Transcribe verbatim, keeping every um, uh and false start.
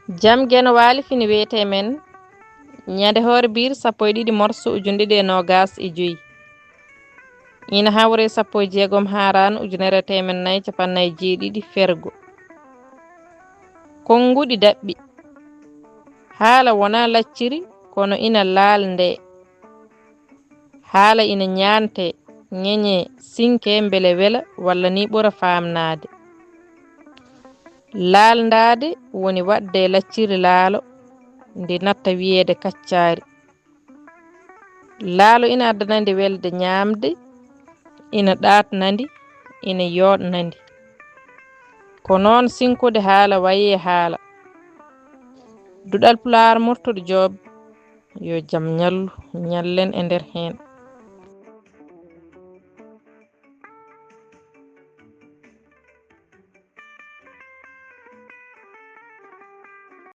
Jam Geno Waali fini wiyetee men ñande hoore biir sappo e ɗiɗi morso ujunɗiɗi e noogaas e joy. Ina hawre sappo e jeegom haaraan ujunere teemen nayi capannay jeeɗiɗi fergo. Konnguɗi daɓɓi. Haala wonaa lacciri kono ina laalndee. Haala ina ñaantee, ŋeñee, siŋkee mbele wela walla ni ɓura faamnaade. Laalndaade woni waɗde lacciri laalo ndi natta wiyeede kaccaari. Laalo ina addana ndi welde ñaamde, ina ɗaatna ndi, ina yooɗna ndi. Ko noon siŋkude haala wayi e haala. Duɗal Pulaar Murtuɗo Joob, yo jam ñallu, ñallen e nder heen.